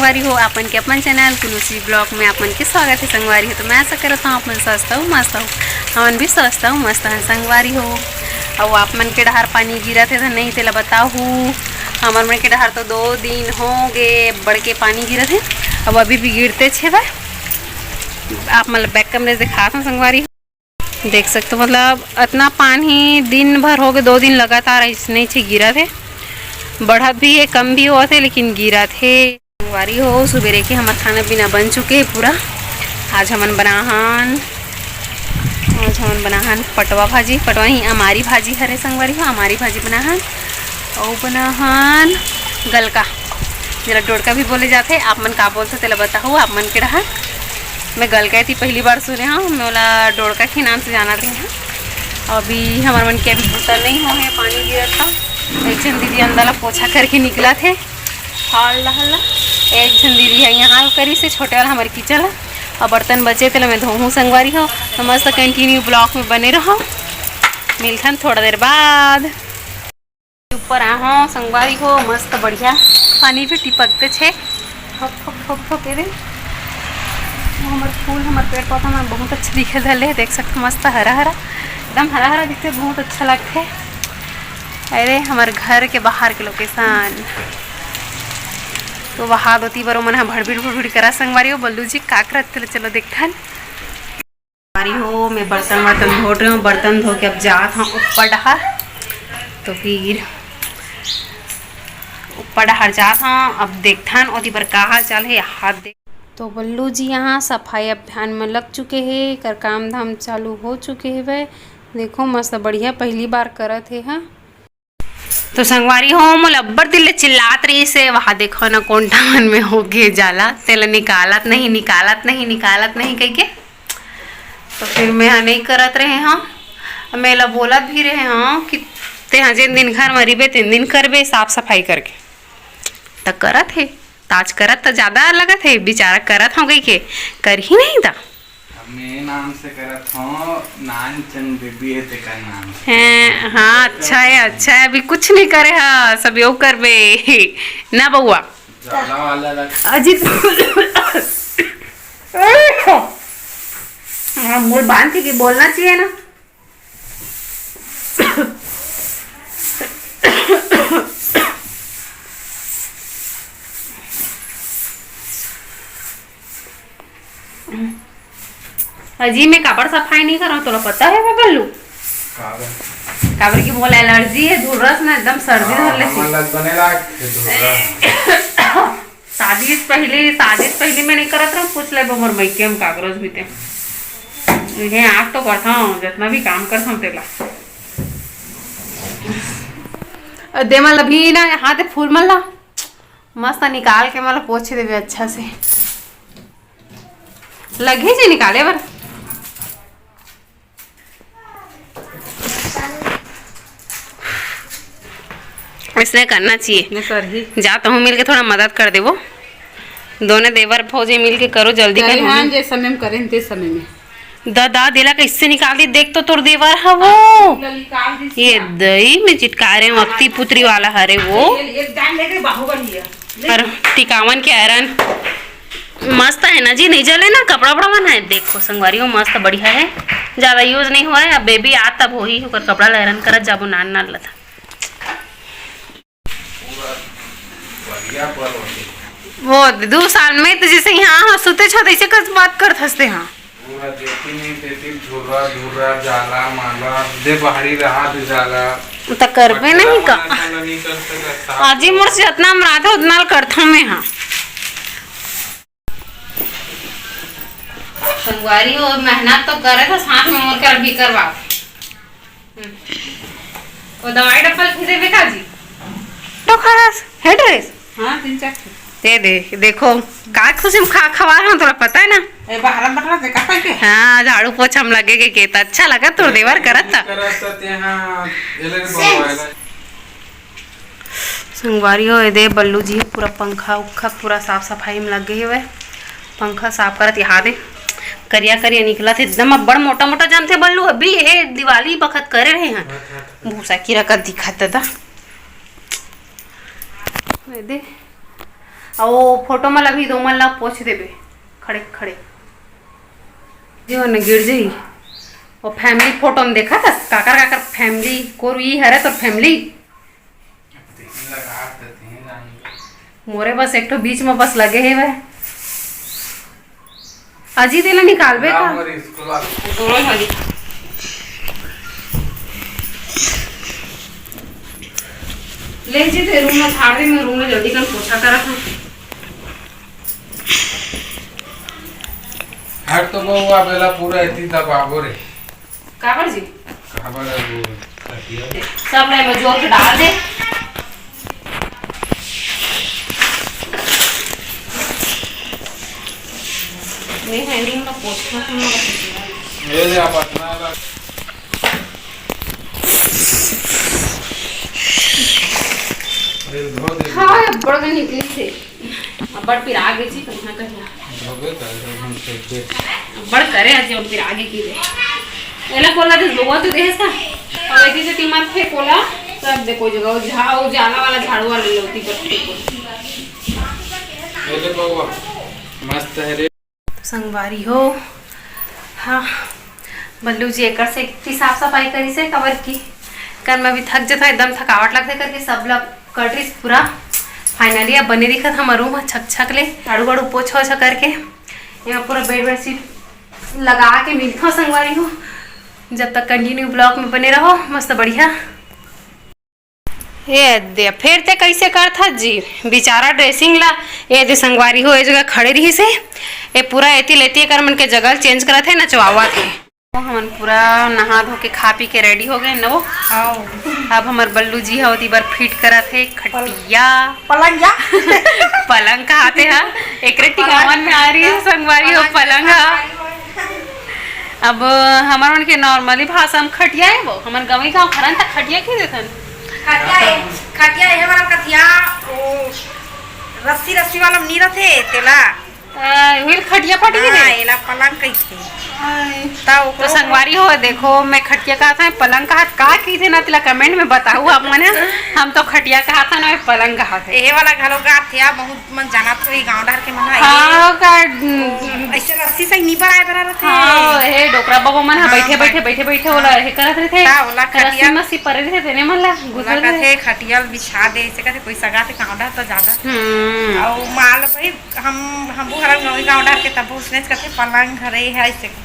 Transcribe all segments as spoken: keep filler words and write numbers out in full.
संगवारी हो, आप मन के अपन चैनल कुलूसी ब्लॉग में आप मन के स्वागत है। संगवारी हो, तो मैं आशा करत हूँ आप मन स्वस्थ हो, मस्त हो। हमन भी स्वस्थ हो, मस्त हन संगवारी हो। अउ आप मन के डहार पानी गिरत है धन नहीं, तेला बताहू। हमर मन के डहार तो दो दिन हो गे, बड़के पानी गिरत है, अब अभी भी गिरते छे बा। आप मन ल बैक कैमरे से दिखात हूँ संगवारी हो। देख सकते हो, मतलब, इतना पानी दिन भर हो गए, दो दिन लगातार ऐसने ही गिरत है। बढ़त भी है, कम भी होत है, लेकिन गिरत है। संगवारी हो, सुबेरे के हमर खाना पीना बन चुके है पूरा। आज हमन बनाहन, आज हमन बनाहन पटवा भाजी। पटवा ही अमारी भाजी हरे संगवारी हो, अमारी भाजी बनाहन। अउ बनाहन गलका, जेला डोड़का भी बोले जाथे। आप मन का बोलथे, तेला बताहू, आप मन के डहार। मैं गलका एती पहली बार सुने हूँ, मैं ओला डोड़का के नाम से जानत रहे हूँ। अभी हमर मन के अभी बूता नहीं हो है, पानी गिरत था। एक झन दीदी अंदर ला पोछा करके निकलत हे, हल्ला हल्ला। एक झन दीदी है यहाँ करी से छोटे वाला हमर किचन ला, और बर्तन बचे तेला मैं धोहूँ संगवारी हो। तो मस्त कंटिन्यू ब्लॉग में बने रहो, मिलथन थोड़ा देर बाद। ऊपर आहो संगवारी हो, मस्त बढ़िया पानी भी टिपकते छे, ठोक ठोक ठोक ठोक। ये दे, वो हमर फूल, हमर पेड़ पौधा मन बहुत अच्छा दिखे धर ले। देख सकते, मस्त हरा हरा, एकदम हरा हरा दिखते, बहुत अच्छा लगते। अरे, हमर घर के बाहर के लोकेशन। तो वहाद होती बर ओमन ह भड़बिड़ भड़बिड़ करा संगवारी हो। बल्लू जी का करत, चलो देखथन। संगवारी हो, मैं बर्तन वर्तन धोत रहे हूँ, बर्तन धो के अब जात हूँ ऊपर डहार। तो फिर ऊपर डहार जात हूँ, अब देखथन ओती बर का हाल चाल है, हाथ देख। तो बल्लू जी यहाँ सफाई अभियान में लग चुके हैं, एकर काम धाम चालू हो चुके हवे। देखो, मस्त बढ़िया, पहली बार करत हे हा। तो संगवारी हो, मोला अब्बड़ दिन ले चिल्लात रहिस हे, वहाँ देखो ना, कोंटा मन में हो गे जाला, तेला निकालत नहीं, निकालत नहीं, निकालत नहीं कहिके। तो फिर मैं हा नहीं करत रहे हूँ, मैं ला बोलत भी रहे हूँ कि तेहा जेन दिन घर में रहिबे, तेन दिन करबे साफ सफाई करके। त करत हे, ताज करत त ज्यादा लगत हे, बेचारा करत हूँ कहिके, करही नहीं ता। अब मैं नाम से करत हूँ, नानचन बेबी है तेकर नाम से। हैं, हाँ, अच्छा है, अच्छा है, अभी कुछ नहीं करे हा, सब यो करबे ना बउआ। ज्यादा वाला लग- अजीत, हाँ, मुंह बांध के बोलना चाहिए ना। अजी, मैं काबर सफाई नहीं करा, तोला पता है वो बल्लू? काबर? काबर कि मोला एलर्जी है धुर्रा से ना, एकदम सर्दी हाँ, धर लेती। हमन लग बने लाग के धुर्रा। शादी से पहले, शादी से पहले मैं नहीं करत रहूं, पूछ ले मोर मइके में काकरोच भी ते। ये आज तो करता हूँ, जितना भी काम करता हूँ तेला। अ, दे मन ल भी ना, हाथ फूल मन ला मस्त निकाल के मन ल पोछ देवे अच्छा से। लगही जे निकाले बर। इसने करना चाहिए। ने करही। जा तहूँ मिल के थोड़ा मदद कर देबो। दोनों देवर भौजी मिल के करो, जल्दी करे कर। हाँ, जे समय में करे, ते समय में। दा, दा, देला कैसे निकाल दी? देख तो तोर देवर ह वो। पूरा निकाल दी ये सिया। दही में चिटका रहे हैं, अक्ति पुत्री वाला हरे वो। ये, ये जान लेके बाहुबली है। ले। और टिकावन के आयरन मस्त है ना जी, नहीं जले ना, कपड़ा वपड़ा बना है। देखो संगवारी हो, मस्त बढ़िया है, ज्यादा यूज नहीं हुआ है। अब बेबी आ तब होही, ओकर कपड़ा ला आयरन करत जाबो, नान नान लता। पूरा बढ़िया पर्व है। वो दू साल में तो जैसे यहाँ, हाँ, सुते छो, तैसे कर बात करत हंसते हाँ। पूरा देती नहीं देती, धुर्रा धुर्रा, जाला माला, दे बाहरी रहा दे जाला। त करबे नहीं का। बटला वाला नहीं कर सकत, साफ आजी मोर से जितना हम रात है उतना ल करथों मैं हाँ। संगवारी हो, मेहनत तो करे था, साथ में मोर कर भी करवा। हम्म। वो दवाई डब्बल खींचे बेटा जी। तो खरस, हेड रेस। हाँ, तीन चार ठो। दे दे, देखो, का खुशी में खा, खवा रहा हूँ, तोला पता है ना? ए, बाहर में बटला देखा था के? हाँ, झाड़ू पोछा में लगे के, के त अच्छा लगा, तोर देवर करत था। करत था ते, हाँ, ये ले रे बाबा, ये ले। संगवारी हो, ए दे बल्लू जी पूरा पंखा उखा पूरा साफ सफाई में लग गई हुए। पंखा साफ करत यहाँ दे, करिया करिया निकलत हे एकदम। अब बड़ मोटा मोटा जानते बल्लू, अभी ये दिवाली बखत करे रहे हैं। भूसा कीरा का दिखत दादा। ए दे, अउ वो फोटो मन ला भी दो मन ला पोछ देबे खड़े खड़े। जीवन गिर जाही। वो फैमिली फोटो में देखा था, काकर काकर फैमिली, कोर ई हरे तोर फैमिली। मोरे बस एक ठो बीच में बस लगे हे वह। अजी, तेला निकालबे का? दोनों झन। ले जी, ते रूम में झाड़ दे, मैं रूम में जल्दी कन पोछा करा हूँ। हट तो बउआ, बेला पूरा एती दबाबो रे। काबर जी? काबर है वो तकिया? सब ला एमा जोर के डाल दे। नहीं, हैंडल में पोछना तो मत। ये ले, आप अपना वाला। ये धो दे। हाँ, बड़ निकली से। अब्बड़ पिरा गे जी, कहिया कहिया। अबे कर दे, हम फेंक दे। अब्बड़ करे आज, हम पिरा गे की दे। एला कोला दे, बउआ तो देहे सा। अब एती से तीमर फेंक कोला, सब देखो जगह, वो झा-, वो जाला वाला झाड़ू वाला लेती पर फेंको। ये ले बउआ, मस्त है रे। संगवारी हो, हाँ, बल्लू जी एकर से इतनी साफ सफाई करी से, काबर की कर में भी थक जता, एकदम थकावट लगथे करके सब ला कटरिस पूरा। फाइनली अब बने दिखत हमर रूम ह छक छक ले, झाड़ू वाड़ू पोछा ओछा करके। यहाँ पूरा बेड बेडशीट लगा के मिलथों संगवारी हो। जब तक कंटिन्यू ब्लॉग में बने रहो, मस्त बढ़िया। ये दे, फेर ते कइसे करथस जी? बिचारा ड्रेसिंग ला, ये दे संगवारी हो, ये जगह खड़े रहिस हे, ये पूरा एती लेती एकर मन के जगह चेंज करत हे, नचवावत हे। तो हमन पूरा नहा धो के, खा पी के रेडी हो गए न वो। हाँ। अब हमर बल्लू जी ह ओती बर फिट करत हे खटिया। पलंगिया। पलंग कहाते ह, एकरे टिकावन में आ रही है संगवारी हो पलंग ह। अब हमर मन के नॉर्मली भाषा में खटिया है वो, हमर गंवई गाँव खरन तक खटिया के देथन। खटिया है, खटिया है हमारा कथिया, वो रस्सी, रस्सी वाला नी रथे, तेला। आ, वही खटिया पाटी के हाँ, दे। एला पलंग कहिथे। आय। त ओकरो तो संगवारी हो, देखो, मैं खटिया कहत हूँ, पलंग कहत का कहिथे ना, तेला कमेंट में बताऊ आप मन ह। हम तो खटिया कहत हन, मैं पलंग कहत हे। एहे वाला घलो गाथे, आ, बहुत मन जानत होही गाँव डहर के मन ह। हाँ, का, अइसे रस्सी से नी बराए बरा रथे। हाँ, हे डोकरा बाबा मन ह हाँ, बैठे, बैठे, बैठ- बैठे, बैठे, ओला हे करत रथे। हाँ, ओला रस्सी खटिया। मस्सी परे रथे, तेने मन ला ओला गुजर कथे, खटिया ल बिछा दे, अइसे कथे, कोई सगा थे गाँव डहर तो ज्यादा। हम्म। अउ माल भाई, हम, हम बुहरन गाँव, गाँव डहर के तब उसने कथे, पलंग हरे है, अइसे कथे।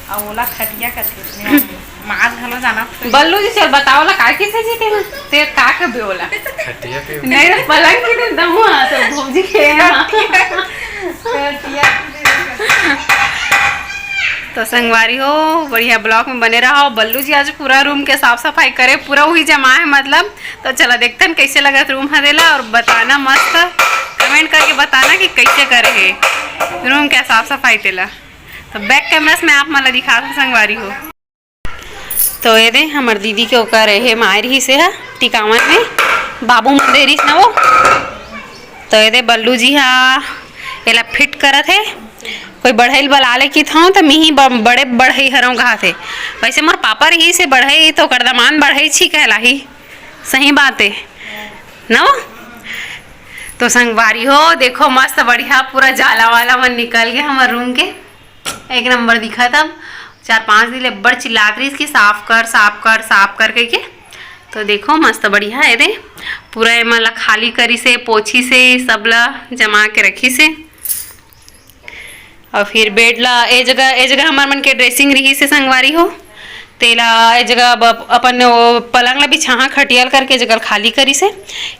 अउ ओला खटिया कथे, उसने माल घलो जाना। बल्लू जी, चल बताओ ला, का किसे जी तेला? ते का कबे ओला? खटिया के। नहीं, पलंग के दे दमुआ, तो भौजी के यहाँ। खटिया के दे दे। तो संगवारी हो, बढ़िया ब्लॉग में बने रहो। बल्लू जी आज पूरा रूम के साफ सफाई करे, पूरा वही जमा है मतलब। तो चला देखथन कैसे लगत रूम ह तेला, और बताना मस्त कमेंट करके बताना कि कैसे करे हे रूम के साफ सफाई तेला। तो बैक कैमरा से मैं आप मन ला दिखात हूँ संगवारी हो। तो ये दे हमर दीदी के ओकर हे माय रहिस हे टिकावन में, बाबू मन दे रहिस ना वो। तो ये दे बल्लू जी हा एला फिट करत हे। कोई बढ़ई ल बला ले किथों त मिही ब-, बड़े बढ़ई हरव कहाथे। वैसे मोर पापा रहिस हे बढ़ई, तो ओकर दमान बढ़ई छी कहलाही। सही बात हे ना वो? तो संगवारी हो, देखो मस्त बढ़िया पूरा जाला वाला मन निकल गया हमर रूम के। एक नंबर दिखत अब। चार पाँच दिन ले बड़ चिल्लात रहिस कि साफ कर, साफ कर, साफ कर कहिके। तो देखो मस्त बढ़िया हे दे, पूरा एमा ला खाली करिस हे, पोछिस हे, सब ला जमा के रखिस हे। और फिर बेड ला ए जगह, ए जगह हमर मन के ड्रेसिंग रहिस हे संगवारी हो, तेला ए जगह अब अपन वो पलंग ला बिछाहा खटिया ल करके ए जगह खाली करिस हे।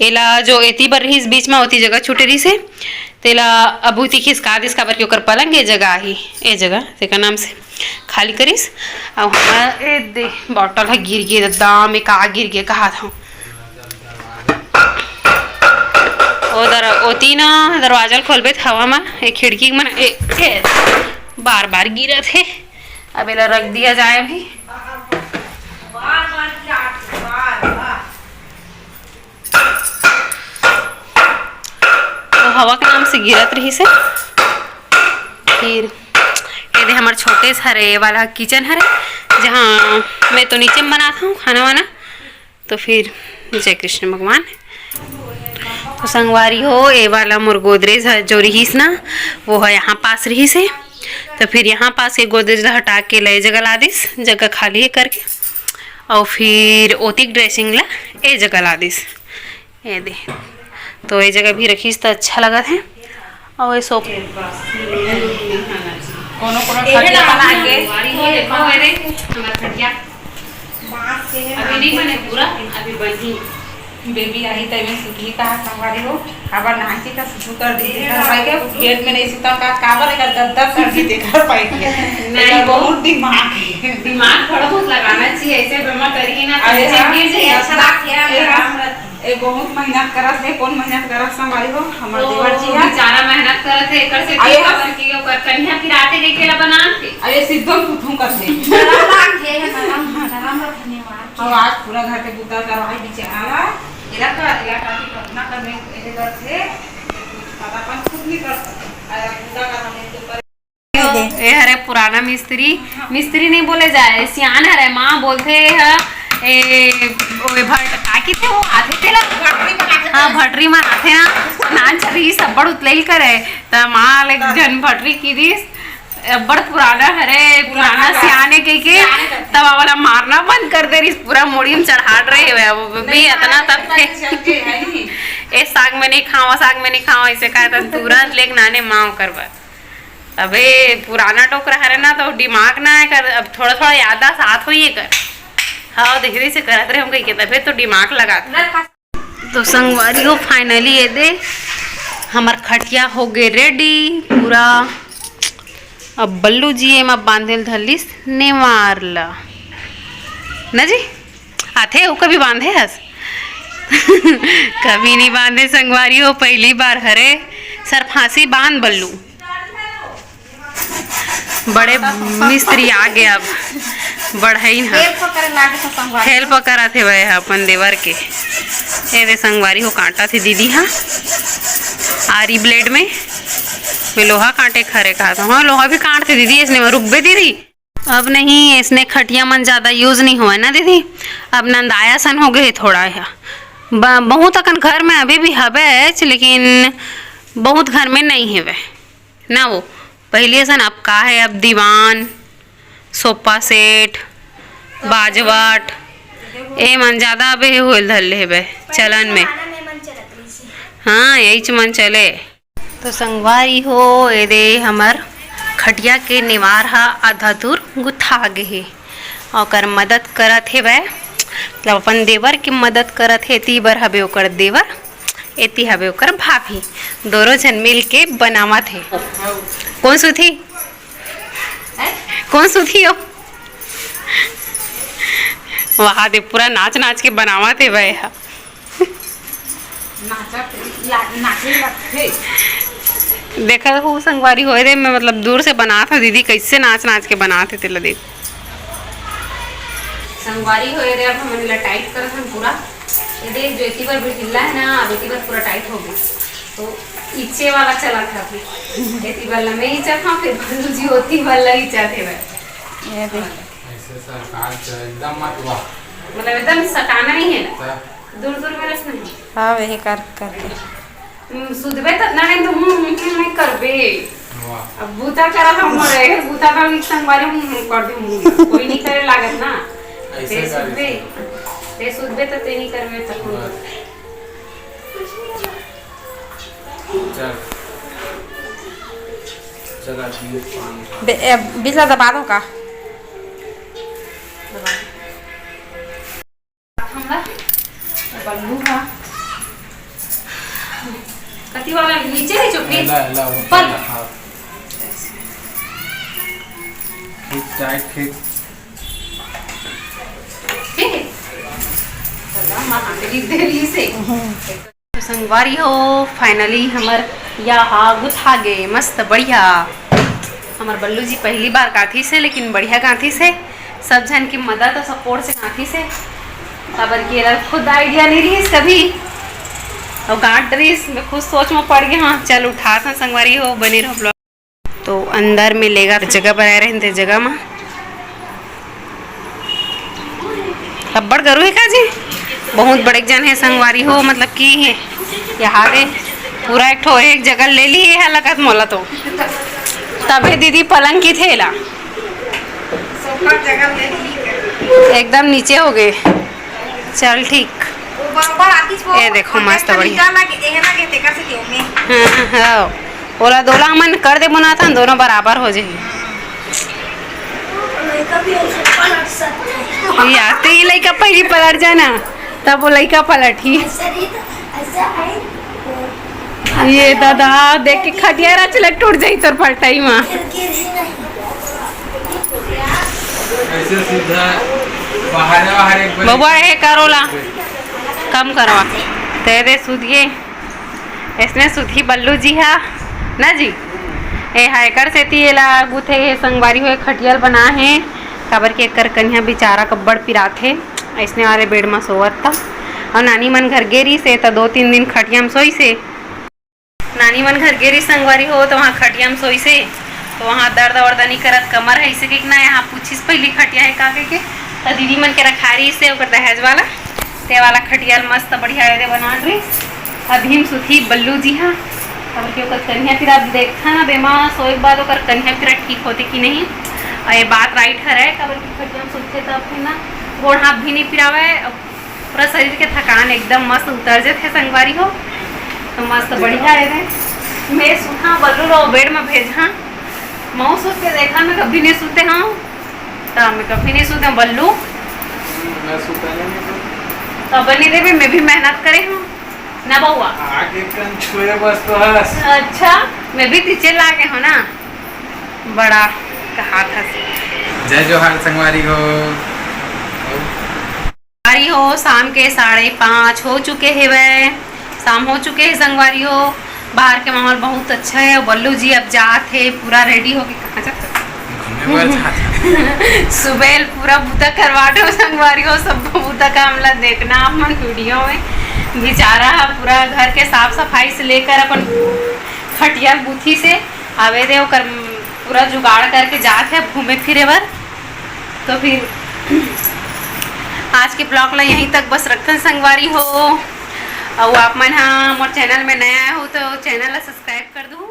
एला जो एती बर रहिस बीच में, ओती जगह छूटे रहिस हे, तेला अब उती खिसका दिस, काबर कि ओकर पलंग ए जगह आही, ए जगह तेकर नाम से खाली करिस। अब हमर ए दे बॉटल ह गिर गे, दाम ए का गिर गे कहात हूँ। ओ दर-, ओती ना दरवाजा ल खोलबे त हवा म ए खिड़की मन ए, ए, बार बार गिरत हे। अब एला रख दिया जाए अभी। तो हवा के नाम से गिरत रहिस हे। फिर ये दे हमर छोटे से हरे, ये वाला किचन हरे, जहाँ मैं तो नीचे में बनात हूँ खाना वाना। तो फिर जय कृष्ण भगवान। तो संगवारी हो, ए वाला मोर गोदरेज ह जो रिहिस ना, वो ह यहाँ पास रिहिस हे। तो फिर यहाँ पास के गोदरेज ला हटा के ले जगह ला दिस, जगह खाली हे करके। और फिर ओतिक ड्रेसिंग ला ए जगह ला दिस। ये दे, तो ये जगह भी रखिस त अच्छा लगत हे। और ये सोफ कोनो कोनो खटिया बना के। अभी नहीं बने पूरा, अभी बनी। बेबी आही त एमे सीखी कहा संगवारी हो, काबर नाची का शुरू कर दी। देखा भाई के बेड में नहीं सुता का, काबर एकर गद्दा कर दी, देखा पाई के। नहीं, एकर बहुत दिमाग है। दिमाग थोड़ा बहुत लगाना चाहिए, ऐसे बेमा करी ना, तो अरे ऐसे हाँ, गिर जाए, अच्छा अच्छा। लगता है, ए, आराम रहता है। ए, बहुत मेहनत करत है। कौन मेहनत करत संगवारी हो? हमर ओ, देवर जी है। बेचारा मेहनत करत है, एकर से अरे हाँ। करके ओकर कन्या फिर आते देखे ला बना के। अरे सिद्धो कुथू करते। नरम लाग है, नरम, नरम रखने वाला। और आज पूरा घर के बुता करवाई बेचारा। एला का, एला का भी कतना करने, एले करथे, कुछ पता अपन खुद नहीं कर सकते। अरे बुता करवाने के ऊपर। ए हरे पुराना मिस्त्री, मिस्त्री नहीं बोले जाए, सियान हरे, माँ बोलथे ह, ए, ओए भट, का किथे वो, आथे तेला? भटरी बनाथे हाँ, तेला। भटरी मन आथे ना, नान चली सब बड़ उतलेल करे, त माँ ले जन भटरी की दिस, अब्बड़ पुराना हरे, पुराना पुराना सियाने कहिके, सियाने कहिके। तब वाला मारना बंद कर दे रहिस, पूरा मुड़ी में चढ़ात रहे हवे, वो भी अतना तब थे। ए साग में नहीं खावा, साग में नहीं खावा, ऐसे कहा था तुरंत लेके नाने माँ ओकर बर। अबे पुराना डोकरा हरे ना, तो दिमाग ना है कर, अब थोड़ा थोड़ा याददाश्त आत होई कर। हाँ, धीरे से करत रहे हम कहिके, तबे तो दिमाग लगात। तो संगवारी हो, finally ये दे हमर खटिया हो गए ready पूरा। अब बल्लू जी एमा बांधे ल धरलिस नेवार ला, न जी? आथे, वो कभी बांधे हस? कभी नहीं बांधे संगवारी हो, पहली बार हरे। सर फांसी बांध बल्लू। बड़े मिस्त्री आ गए अब, बढ़ई ना। हेल्प करे लागे तो संगवारी। हेल्प करत हे वह अपन देवर के। ए दे संगवारी हो, कांटा थे दीदी हा आरी ब्लेड में। मैं लोहा कांटे खरे कहा था, हाँ लोहा भी कांट थे दीदी, इसने में रुकबे दीदी। अब नहीं, इसने खटिया मन ज्यादा use नहीं होए ना दीदी, अब नंदाया सन हो गए थोड़ा। यह ब-, बहुत अकन घर में अभी भी हवे, लेकिन बहुत घर में नहीं हेवे ना वो पहली असन। अब का है, अब दीवान, सोफा सेट, बाजवट, ए मन ज्यादा अबे होल धर ले हेवे चलन में। हाँ, यही च मन चले। तो संगवारी हो, ए दे हमर खटिया के नेवार ह आधा दूर गुथा गे हे। ओकर मदद करत हेवय, मतलब अपन देवर के मदद करत हे, एती बर हबे ओकर देवर, एती हबे ओकर भाभी, दोनों झन मिल के बनावत हे। कौन सुथी? कौन सुथी हो? वहा दे पूरा नाच नाच के बनावत हे भाई। नाचत ला-, नाचे लगथे। देखा हो संगवारी होए रे, मैं मतलब दूर से बनात हूँ दीदी, कैसे नाच नाच के बनात हे तेला देख। संगवारी होए रे, अब हमन ला टाइट करत हन पूरा। ये देख जो एती बर भी ढीला है ना, अब एती बर पूरा टाइट हो गया। तो इच्चे वाला चला था अभी। एती बर ला मैं इच्चा था, फिर भंडू जी होती वाला इच्चा थे भाई। ये देख। ऐसे सरकार चले एकदम मत वाह। मतलब एकदम सटाना नहीं है ना। दूर दूर में रखना है। हाँ, वही कर, करके। हम्म, सुधबे त ना नहीं तो हम्म, हम्म, हम्म, नहीं करबे। वाह। अब बूता करा हम मरे, बूता का भी संगवारी हम्म, हम्म, कर दे हम्म। कोई नहीं करे लागत ना। ऐसे ते कर सुधबे, दे। ते सुधबे त ते नहीं करबे त कौन बस। चल। चल, आज भी पानी। बे-, ए, बीच ला दबा दो का? दबा दो। बल्लू हा। कति वाला नीचे है चुप्पी? एला, एला, ऊपर। ऊपर। हाँ। खींच, टाइट खींच। ठीक है। चला, माँ, हाथ में दे रही से। तो संगवारी हो, finally हमर या हा गुथा गे, मस्त बढ़िया। हमर बल्लू जी पहली बार गांथिस हे, लेकिन बढ़िया गांथिस हे। सब झन की मदद और support से गांथिस हे, काबर कि एला खुद idea नहीं रहिस कभी, और गांठ रहिस, मैं खुद सोच में पड़ गया। हाँ, चल उठात हन संगवारी हो, बने रहो vlog। तो अंदर में लेगा जगह बनाए रहे थे, जगह में अब्बड़ गरु हे का जी, बहुत बड़े जन हे संगवारी हो, मतलब कि हे यहाँ दे, पूरा एक ठो एक जगह ले ली है लगत मोला तो। तभे दीदी पलंग की थेला एकदम नीचे हो गए। चल ठीक। ये देखो, मस्त बढ़िया। हाँ, हाँ। ओला दोला मन कर दे बनाता, दोनों बराबर हो जाही। ये आते ही लइका पहली पलट जाना, तब वो लइका पलट ही। ये दादा, देख के खटिया रा चले टूट जाई तोर फटाई मा। ऐसे सीधा बाहर, बाहर एक बार बबुआ, हे करोला, कम करवा। ते दे सुधिए, इसने सुधी बल्लू जी हा ना जी। ए हा, एकर सेती एला गुथे हे संगवारी हो, खटियल बना हे, काबर के एकर कन्या बेचारा कब्बड़ पिराथे, अइसने वाले बेड म सोवत त। अउ नानी मन घर गे रहिस हे, त दो तीन दिन खटिया म सोइस हे। नानी मन घर गे रहिस संगवारी हो, त वहाँ खटिया म सोइस हे, त वहाँ दर्द वर्द नइ करत कमर हे, अइसे कहिके ना यहाँ पूछिस पहिली खटिया हे का कहिके, त दीदी मन के रखा रहिस हे ओकर दहेज वाला, ते वाला खटिया ल मस्त बढ़िया एदे बना रहिस। अभी म सुती बल्लू जी हा, अब के ओकर कन्या पिरात देखा ना, बेमा सोए के बाद ओकर कन्या पिरात ठीक होथे कि नहीं। अउ ये बात राइट हरय, काबर कि खटिया म सुतथे तब फिर ना गोड़ हाथ भी नहीं पिरावय, अउ पूरा शरीर के थकान एकदम मस्त उतर जथे संगवारी हो। तो मस्त बढ़िया हे रे। मैं सुता बल्लू लो बेड में भेजा, मऊ सुत के देखा, मैं कभी नहीं सुते हूँ, तो मैं कभी नहीं सुते हूँ बल्लू। मैं सुता नहीं हूँ। तो बनी देवी, मैं भी मेहनत करे हूँ ना बउआ। आगे कन छुए बस तो हस। अच्छा, मैं भी पीछे लागे हो ना, बड़ा कहा था। जय जोहार संगवारी हो। संगवारी हो, शाम के साढ़े पाँच हो चुके हेवय, शाम हो चुके हे संगवारी हो। बाहर के माहौल बहुत अच्छा है। बल्लू जी अब जात हे पूरा रेडी होके। कहाँ जात हे? घूमे बर जात हे। सुबह पूरा बूता करवात हो संगवारी हो, सब बूता का हमला देखना अपन वीडियो में। बेचारा ह पूरा घर के साफ सफाई से लेकर अपन खटिया गुथी से आवे दे ओकर पूरा जुगाड़ करके जात हे घूमे फिरे बर। तो फिर आज के ब्लॉग ला यहीं तक बस रखन संगवारी हो। अउ आप मन हा मोर चैनल में नया आए हो तो चैनल ला सब्सक्राइब कर दू।